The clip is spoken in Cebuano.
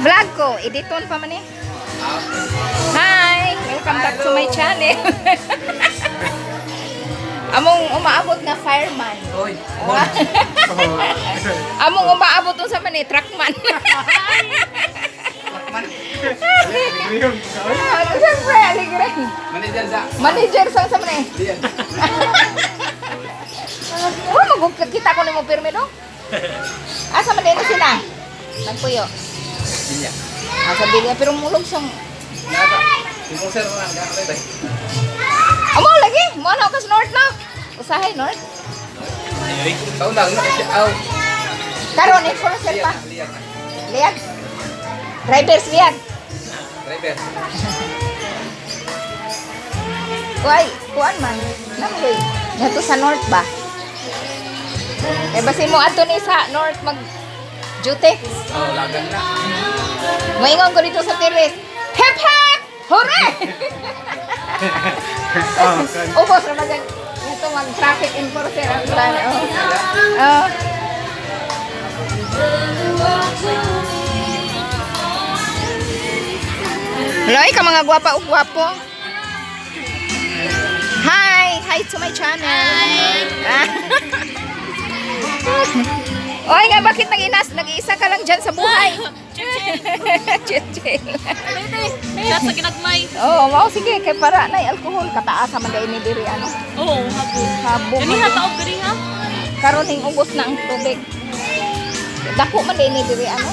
Nag-vlog ko. Editon pa man eh. Hi! Welcome back to my channel. Among umaabot nga fireman. Oy. Among umaabot unsa man eh, truckman. Ah, siyempre, aligre. Manager sa. Manager sa man eh. Diyan. Oh, magkita ko nimo pirmi do. Asa man din sila? Nagpuyo. Diyan. Ah, sa bilya pero mulog siyang Naka. Enforcer na lang. Kaya Amo lagi, mo na ka sa north no. Usahay north. Taon lang na kasi aw. Karon enforcer pa. Liyan. Liyag. Drivers liyag. Driver. Kuay, kuan man. Namoy. Nato sa north ba? Eh basin mo adto ni sa north mag duty. Oh, lagan na. Moingon ko dito sa terrace. Hep hep! Hooray! Ubos ra man ito mag traffic enforcer ang plan. Oh. Oh. Loy ka mga gwapa ug gwapo. Hi! Hi to my channel. Hi! Oy, nga bakit nag-inas? Nag-iisa ka lang dyan sa buhay. Chill, chill. Nasa ginagmay. Oo, oh, mao sige kay para nay alkohol kataas man dai ni diri ano. Oo, habo. Habo. Dili ha, taog diri ha. Karon ning ubos na ang tubig. Dako man dai ni diri ano.